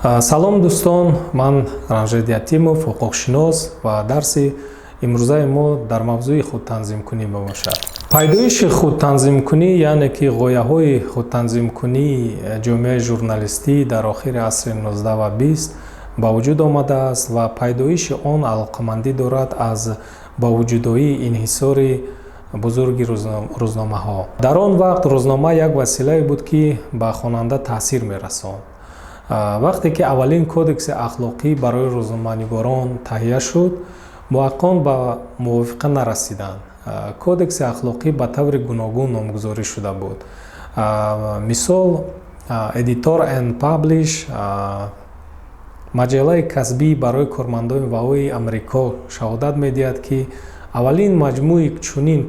Салом, дӯстон! Ман Рамжед Ятимов, ҳуқуқшинос, ва дарси имрӯзаи мо дар мавзӯи худтанзимкунӣ мебошад. Пайдоиши худтанзимкунӣ, яъне ки ғояҳои худтанзимкунии ҷомеаи журналистӣ дар охири асри 19 ва 20 ба вуҷуд омадааст ва пайдоиши он алоқамандӣ дорад аз ба вуҷудоии инҳисори бузурги рӯзномаҳо. Дар он вақт рӯзнома як василае буд, ки ба хонанда таъсир мерасонд. Вақте ки аввалин кодекси ахлоқӣ барои рӯзноманигорон таҳия шуд, муҳаққиқон ба мувофиқа нарасиданд. Кодекси ахлоқӣ ба таври гуногун номгузорӣ шуда буд. Мисол, Editor and Publish, маҷаллаи касбӣ барои кормандони ВАОи Амрико, шаҳодат медиҳад, ки аввалин маҷмӯи чунин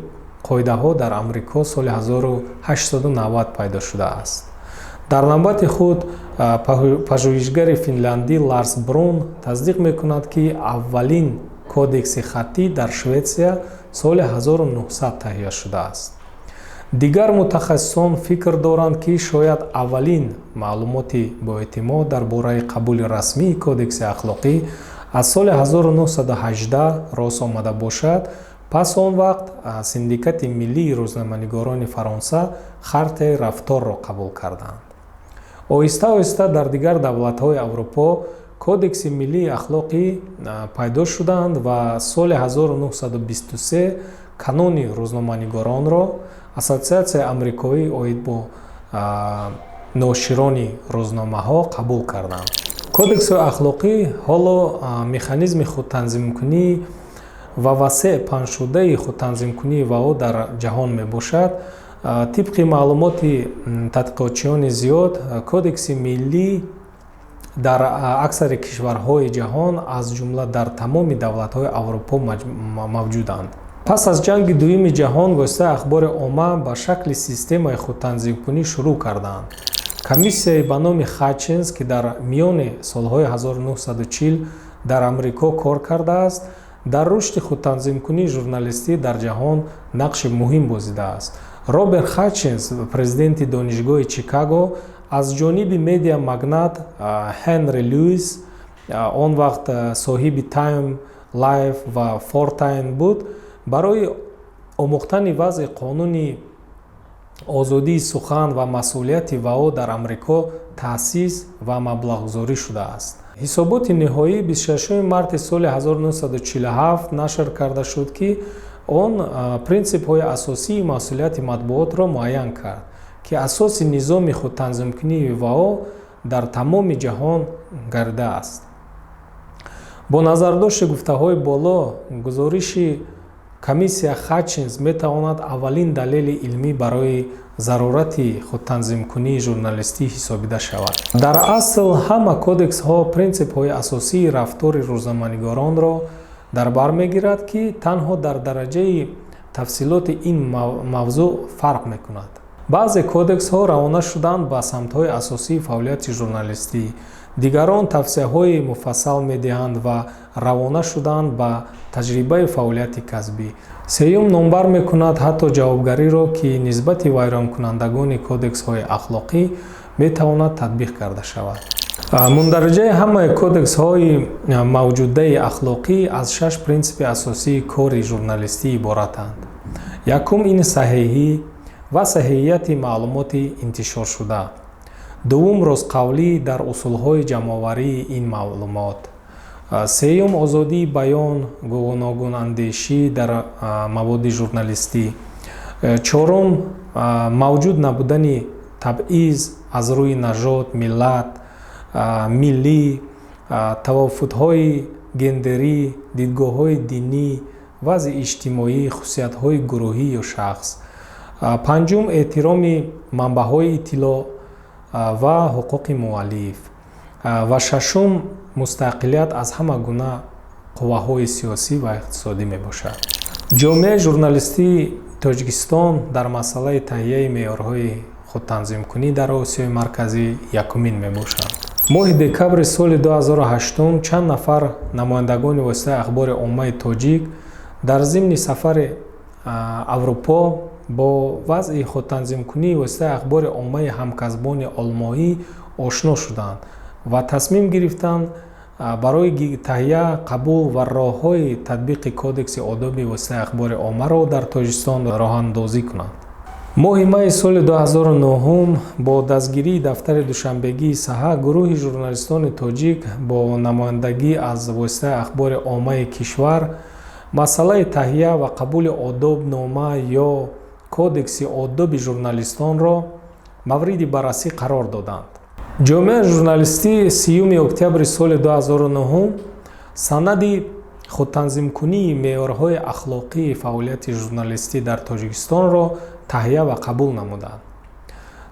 қоидаҳо дар Амрико соли 1890 пайдо шудааст. Дар навбати худ, пажӯҳишгари финляндӣ Ларс Брун тасдиқ мекунад, ки аввалин кодекси хаттӣ дар Шветсия соли 1900 таҳия шудааст. Дигар мутахассисон фикр доранд, ки шояд аввалин маълумоти боэътимод дар бораи қабули расмии кодекси ахлоқӣ аз соли 1918 рост омада бошад. Пас он вақт Синдикати миллии рӯзноманигорони Фаронса хартияи рафторро қабул карданд. Оҳиста оҳиста дар дигар давлатҳои Аврупо кодекси миллии ахлоқӣ пайдо шуданд ва соли 1923 канони рӯзноманигоронро Ассотсиатсияи амрикоӣ оид бо ноширони рӯзномаҳо қабул карданд. Кодекси ахлоқӣ ҳоло механизми худтанзимкунӣ ва васеъ паҳншудаи худтанзимкунии ВАО дар ҷаҳон мебошад. Тибқи маълумоти тадқиқотчиёни зиёд, кодекси миллӣ дар аксари кишварҳои ҷаҳон, аз ҷумла дар тамоми давлатҳои Аврупо, мавҷуданд. Пас аз Ҷанги Дуюми ҷаҳон воситаи ахбори омма ба шакли системаи худтанзимкунӣ шурӯъ карданд. Комиссияи ба номи Хатчинс, ки дар миёни солҳои 1940 дар Амрико кор кардааст, дар рушди худтанзимкунии журналистӣ дар ҷаҳон нақши муҳим бозидааст. Роберт Хатчинс, президенти Донишгоҳи Чикаго, аз ҷониби медиа магнат Ҳенри Луис, он вақт соҳиби Time, Life ва Fortune буд, барои омӯхтани вазъи қонуни озодии сухан ва масъулияти ВАО дар Амрико таъсис ва маблағгузорӣ шудааст. Ҳисоботи ниҳоӣ 26 марти соли 1947 нашр карда шуд, ки он принсипҳои асосии масъулияти матбуотро муайян кард, ки асоси низоми худтанзимкунии ВАО дар тамоми ҷаҳон гардидааст. Бо назардошти гуфтаҳои боло, гузориши комиссия Хатчинс метавонад аввалин далели илмӣ барои зарурати худтанзимкунии журналистӣ ҳисобида шавад. Дар асл, ҳама кодексҳо принсипҳои асосии рафтори рӯзноманигоронро дар бар мегирад, ки танҳо дар дараҷаи тафсилоти ин мавзӯъ фарқ мекунад. Баъзе кодексҳо равона шуданд ба самтҳои асосии фаъолияти журналистӣ, дигарон тавсияҳои муфассал медиҳанд ва равона шуданд ба таҷрибаи фаъолияти касбӣ. Сеюм номбар мекунад ҳатто ҷавобгариро, ки нисбати вайронкунандагони кодексҳои ахлоқӣ метавонад татбиқ карда шавад. Мундариҷаи ҳамаи кодексҳои мавҷудаи ахлоқӣ аз шаш принсипи асосии кори журналистӣ иборатанд. Якум ин саҳеҳӣ ва саҳеҳияти маълумоти интишоршуда, дуввум ростқавлӣ дар усулҳои ҷамъоварии ин маълумот, сеюм озодии баён, гуногунандешӣ дар маводи журналистӣ, чорум мавҷуд набудани табъиз аз рӯи нажод, миллат, миллӣ, тавофутҳои гендерӣ, дидгоҳҳои динӣ, вазъи иҷтимоӣ, хусусиятҳои гурӯҳӣ ё шахс, панҷум эҳтироми манбаъҳои иттилоъ ва ҳуқуқи муаллиф ва шашум мустақилият аз ҳама гуна қувваҳои сиёсӣ ва иқтисодӣ мебошад. Ҷомеаи журналистии Тоҷикистон дар масъалаи таҳияи меъёрҳои худтанзимкунӣ дар Осиёи Марказӣ якумин мебошад. Моҳи декабри соли 2008 чанд нафар намояндагони воситаи ахбори оммаи тоҷик дар зимни сафари Аврупо бо вазъи худтанзимкунии воситаи ахбори оммаи ҳамкасбони олмоӣ ошно шуданд. Ва тасмим гирифтанд барои таҳия, қабул ва роҳҳои татбиқи Кодекси одоби воситаи ахбори оммаро дар Тоҷикистон роҳандозӣ кунанд. Моҳи майи соли 2009 бо дастгирии дафтари душанбегии САҲА гурӯҳи журналистони тоҷик бо намояндагӣ аз воситаи ахбори оммаи кишвар масъалаи таҳия ва қабули одобнома ё Кодекси одоби журналистонро мавриди баррасӣ қарор доданд. Ҷомеаи журналистӣ 30 октябри соли 2009 санади худтанзимкунии меъёрҳои ахлоқии фаъолияти журналистӣ дар Тоҷикистонро таҳия ва қабул намуданд.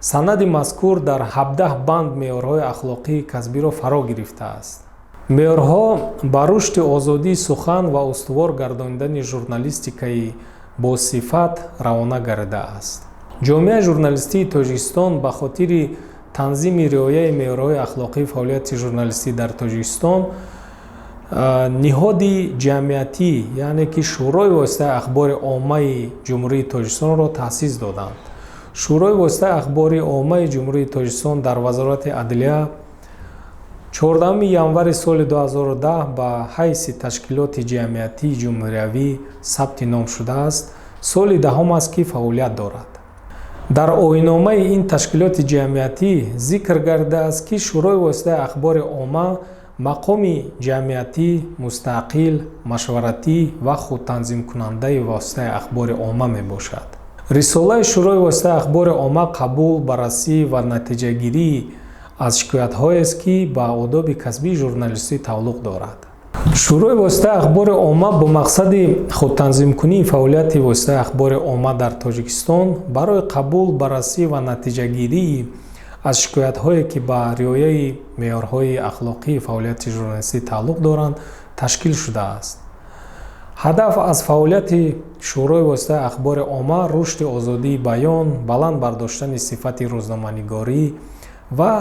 Санади мазкур дар 17 банд меъёрҳои ахлоқии касбиро фаро гирифтааст. Меъёрҳо ба рушди озодии сухан ва устувор гардонидани журналистикаи босифат равона гардидааст. Ҷомеаи журналистии Тоҷикистон ба хотири танзими риояи меъёрҳои ахлоқии фаъолияти журналистӣ дар Тоҷикистон ниҳоди ҷамъиятӣ, яъне ки Шӯрои воситаи ахбори оммаи Ҷумҳурии Тоҷикистонро таъсис доданд. Шӯрои воситаи ахбори оммаи Ҷумҳурии Тоҷикистон дар Вазорати адлия 14 январи соли 2010 ба ҳайси ташкилоти ҷамъиятии ҷумҳуриявӣ сабти ном шудааст, соли 10-ум аст, ки фаъолият дорад. Дар оинномаи ин ташкилоти ҷамъиятӣ зикр гардидааст, ки Шӯрои воситаи ахбори омма мақоми ҷамъиятӣ, мустақил, машваратӣ ва худтанзимкунандаи воситаи ахбори омма мебошад. Рисолаи Шӯрои воситаи ахбори омма қабул, баррасӣ ва натиҷагирӣ аз шикоятҳоест, ки ба одоби касбии журналистӣ тааллуқ дорад. Шӯрои воситаи ахбори омма бо мақсади худтанзимкунии фаъолияти воситаи ахбори омма дар Тоҷикистон барои қабул, баррасӣ ва натиҷагирии аз шикоятҳое, ки ба риояи меъёрҳои ахлоқии фаъолияти журналистӣ тааллуқ доранд, ташкил шудааст. Ҳадаф аз фаъолияти Шӯрои воситаи ахбори омма рушди озодии баён, баланд бардоштани сифати рӯзноманигорӣ ва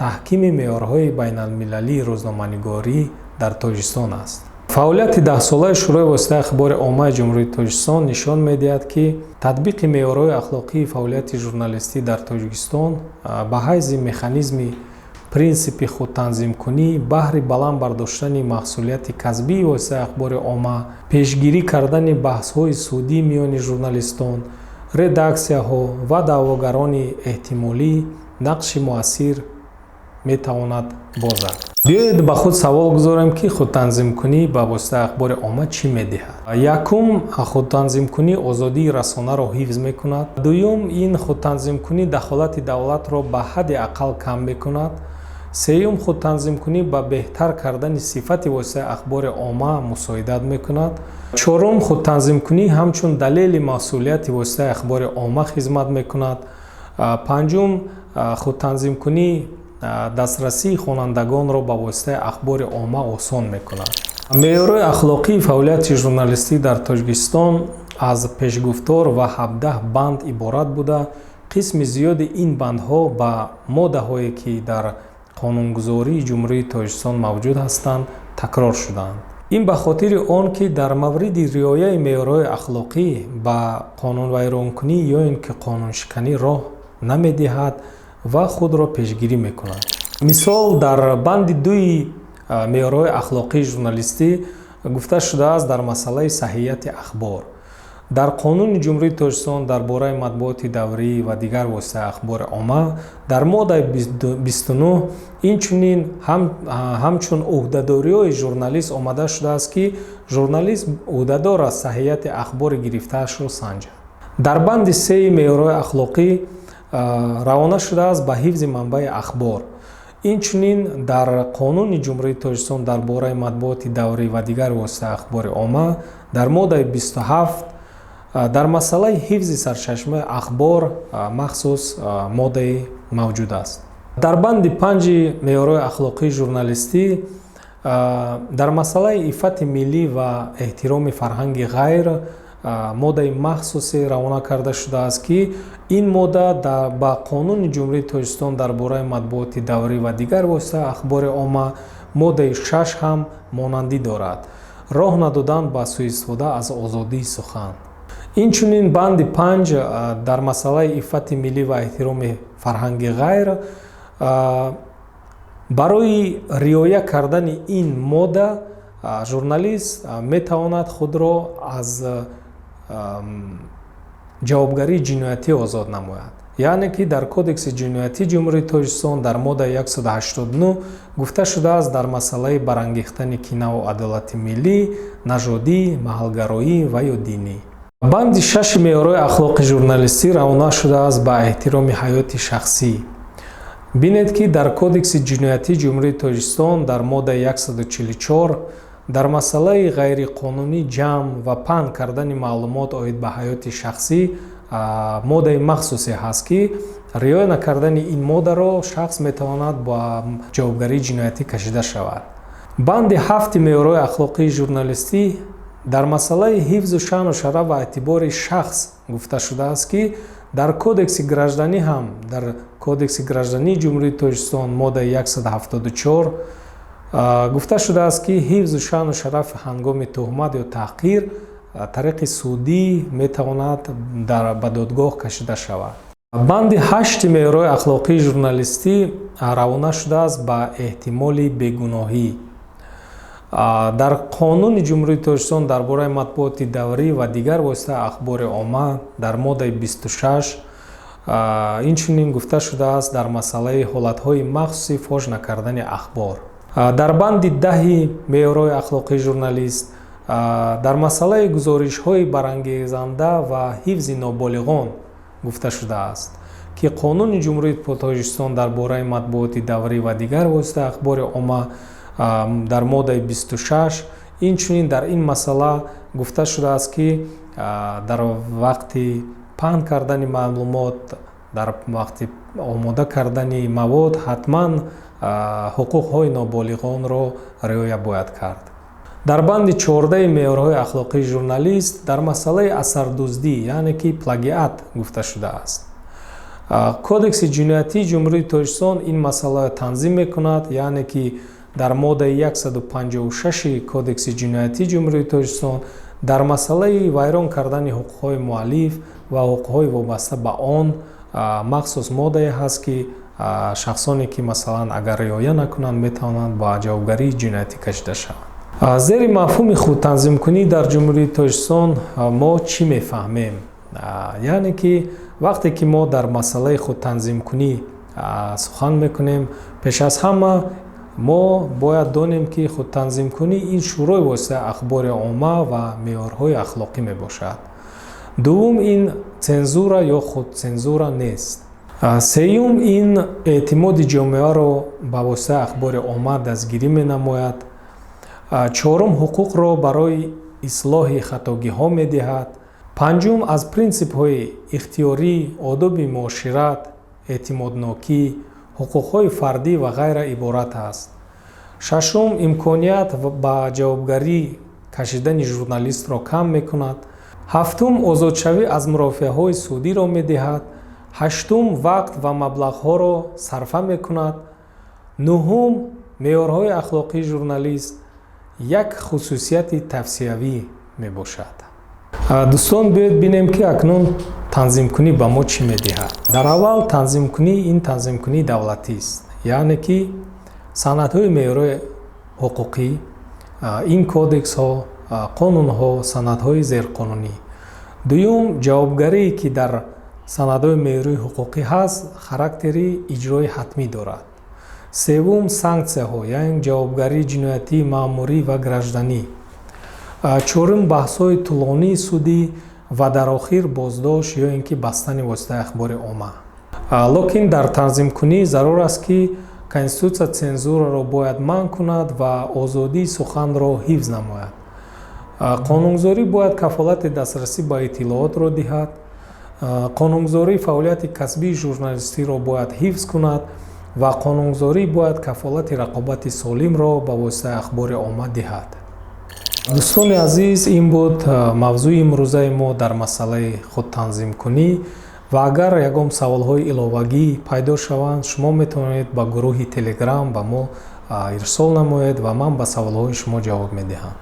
таҳкими меъёрҳои байналмилалии рӯзноманигорӣ дар Тоҷикистон аст. Фаъолияти 10-солаи Шӯрои воситаи ахбори оммаи Ҷумҳурии Тоҷикистон нишон медиҳад, ки татбиқи меъёрҳои ахлоқии фаъолияти журналистӣ дар Тоҷикистон ба ҳайси механизми принсипи худтанзимкунӣ баҳри баланд бардоштани масъулияти касбии воситаи ахбори омма, пешгирӣ кардани баҳсҳои судӣ миёни журналистон, редаксияҳо ва даъвогарони эҳтимолӣ нақши муассир метавонад бозад. Биёед, ба худ савол гузорем, ки худтанзимкунӣ ба воситаи ахбори омма чӣ медиҳад. Якум, худтанзимкунӣ озодии расонаро ҳифз мекунад. Дуюм, ин худтанзимкунӣ дахолати давлатро ба ҳадди ақал кам мекунад. Сеюм, худтанзимкунӣ ба беҳтар кардани сифати воситаи ахбори омма мусоидат мекунад. Чорум, худтанзимкунӣ ҳамчун далели масъулияти воситаи ахбори омма хизмат мекунад. Панҷум, худтанзимкунӣ дастрасии хонандагонро ба воситаи ахбори омма осон мекунад. Меъёрҳои ахлоқии фаъолияти журналистӣ дар Тоҷикистон аз пешгуфтор ва 17 банд иборат буда, қисми зиёди ин бандҳо ба моддаҳое, ки дар қонунгузории Ҷумҳурии Тоҷикистон мавҷуд ҳастанд, такрор шудаанд. Ин ба хотири он, ки дар мавриди риояи меъёрҳои ахлоқӣ ба қонунвайронкунӣ ё ин ки қонуншиканӣ роҳ намедиҳад ва худро пешгирӣ мекунад. Мисол, дар банди 2-и меъёрҳои ахлоқии журналистӣ гуфта шудааст дар масъалаи саҳияти ахбор. Дар Қонуни Ҷумҳурии Тоҷикистон дар бораи матбуоти даврӣ ва дигар воситаи ахбори омма дар моддаи 29 инчунин ҳамчун ӯҳдадориҳои журналист омада шудааст, ки журналист ӯҳдадор аст саҳияти ахбори гирифтаашро санҷад. Дар банди 3-и меъёрҳои ахлоқӣ равона шудааст ба ҳифзи манбаи ахбор. Инчунин дар Қонуни Ҷумҳурии Тоҷикистон дар бораи матбуоти даврӣ ва дигар воситаи ахбори омма дар моддаи 27 дар масъалаи ҳифзи сарчашмаи ахбор махсус моддае мавҷуд аст. Дар банди 5-и меъёрҳои ахлоқии журналистӣ дар масъалаи иффати миллӣ ва эҳтироми фарҳанги ғайр моддаи махсусе равона карда шудааст, ки ин модда ба Қонуни Ҷумҳурии Тоҷикистон дар бораи матбуоти даврӣ ва дигар воситаи ахбори омма моддаи 6 ҳам монандӣ дорад: роҳ надодан ба суистифода аз озодии сухан. Инчунин банди 5 дар масъалаи иффати миллӣ ва эҳтироми фарҳанги ғайр. Барои риоя кардани ин модда журналист метавонад худро аз ҷавобгарии ҷиноятӣ озод намояд. Яъне ки дар Кодекси ҷиноятии Ҷумҳурии Тоҷикистон дар моддаи 189 гуфта шудааст дар масъалаи барангехтани кинаву адолати миллӣ, нажодӣ, маҳалгароӣ ва ё динӣ. Банди шаши меъёрҳои ахлоқи журналистӣ равона шудааст ба эҳтироми ҳаёти шахсӣ. Бинед, ки дар Кодекси ҷиноятии Ҷумҳурии Тоҷикистон дар моддаи 144 дар масъалаи ғайриқонунӣ ҷамъ ва паҳн кардани маълумот оид ба ҳаёти шахсӣ моддаи махсусе ҳаст, ки риоя накардани ин моддаро шахс метавонад ба ҷавобгарии ҷиноятӣ кашида шавад. Банди ҳафти меъёрҳои ахлоқии журналистӣ дар масъалаи ҳифзу шаъну шараф ва эътибори шахс гуфта шудааст, ки дар Кодекси гражданӣ ҳам, дар Кодекси граждании Ҷумҳурии Тоҷикистон моддаи 174 гуфта шудааст, ки ҳифзу шаъну шараф ҳангоми туҳмат ё таҳқир тариқи судӣ метавонад ба додгоҳ кашида шавад. Банди ҳашти меъёрҳои ахлоқии журналистӣ равона шудааст ба эҳтимоли бегуноҳӣ. Дар Қонуни Ҷумҳурии Тоҷикистон дар бораи матбуоти даврӣ ва дигар воситаи ахбори омма дар моддаи 26 инчунин гуфта шудааст дар масъалаи ҳолатҳои махсуси фош накардани ахбор. Дар банди 10-и меъёрҳои ахлоқии журналист дар масъалаи гузоришҳои барангезанда ва ҳифзи ноболиғон гуфта шудааст, ки Қонуни Ҷумҳурии Тоҷикистон дар бораи матбуоти даврӣ ва дигар воситаи ахбори омма дар моддаи 26 инчунин дар ин масъала гуфта шудааст, ки дар вақти паҳн кардани маълумот, дар вақти омода кардани мавод ҳатман ҳуқуқҳои ноболиғонро риоя бояд кард. Дар банди 14-и меъёрҳои ахлоқии журналист дар масъалаи асардуздӣ, яъне ки плагиат гуфта шудааст. Кодекси ҷиноятии Ҷумҳурии Тоҷикистон ин масъаларо танзим мекунад, яъне ки дар моддаи 156 Кодекси ҷиноятии Ҷумҳурии Тоҷикистон дар масъалаи вайрон кардани ҳуқуқҳои муаллиф ва ҳуқуқҳои вобаста ба он махсус моддае ҳаст, ки шахсоне ки, масалан, агар риоя накунанд, метавонанд ба ҷавобгарии ҷиноятӣ кашида шаванд. Зери мафҳуми худтанзимкунӣ дар Ҷумҳурии Тоҷикистон мо чӣ мефаҳмем? Яъне ки вақте ки мо дар масъалаи худтанзимкунӣ сухан мекунем, пеш аз ҳама мо бояд донем, ки худтанзимкунӣ ин шӯрои воситаи ахбори омма ва меъёрҳои ахлоқӣ мебошад. Дуввум, ин цензура ё худцензура нест. Сеюм, ин эътимоди ҷомеаро ба воситаи ахбори омма дастгирӣ менамояд. Чорум, ҳуқуқро барои ислоҳи хатогиҳо медиҳад. Панҷум, аз принсипҳои ихтиёрӣ, одоби муошират, эътимоднокӣ, ҳуқуқҳои фардӣ ва ғайра иборат аст. Шашум, имконият ба ҷавобгарӣ кашидани журналистро кам мекунад. Ҳафтум, озодшавӣ аз мурофиаҳои судиро медиҳад. Ҳаштум, вақт ва маблағҳоро сарфа мекунад. Нуҳум, меъёрҳои ахлоқии журналист як хусусияти тавсиявӣ мебошад. Дӯстон, биёед бинем, ки акнун танзимкунӣ ба мо чӣ медиҳад. Дар аввал, танзимкунӣ ин танзимкунии давлатист, яъне ки санадҳои меъёрҳои ҳуқуқӣ, ин кодексҳо, қонунҳо, санадҳои зерқонунӣ. Дуюм, ҷавобгарие, ки дар санадҳои меъёрии ҳуқуқӣ ҳаст, характери иҷрои ҳатмӣ дорад. Севум, санксияҳо, яъне ҷавобгарии ҷиноятӣ, маъмурӣ ва гражданӣ. Чорум, баҳсҳои тӯлонии судӣ ва дар охир боздошт ё ин ки бастани воситаи ахбори омма. Лекин дар танзимкунӣ зарур аст, ки конститутсия цензураро бояд манъ кунад ва озодии суханро ҳифз намояд. Қонунгузорӣ бояд кафолати дастрасӣ ба иттилоотро диҳад. Қонунгузорӣ фаъолияти касбии журналистиро бояд ҳифз кунад ва қонунгузорӣ бояд кафолати рақобати солимро ба воситаи ахбори омма диҳад. Дӯстони азиз, ин буд мавзӯи имрӯзаи мо дар масъалаи худтанзимкунӣ ва агар ягон саволҳои иловагӣ пайдо шаванд, шумо метавонед ба гурӯҳи Телеграм ба мо ирсол намоед ва ман ба саволҳои шумо ҷавоб медиҳам.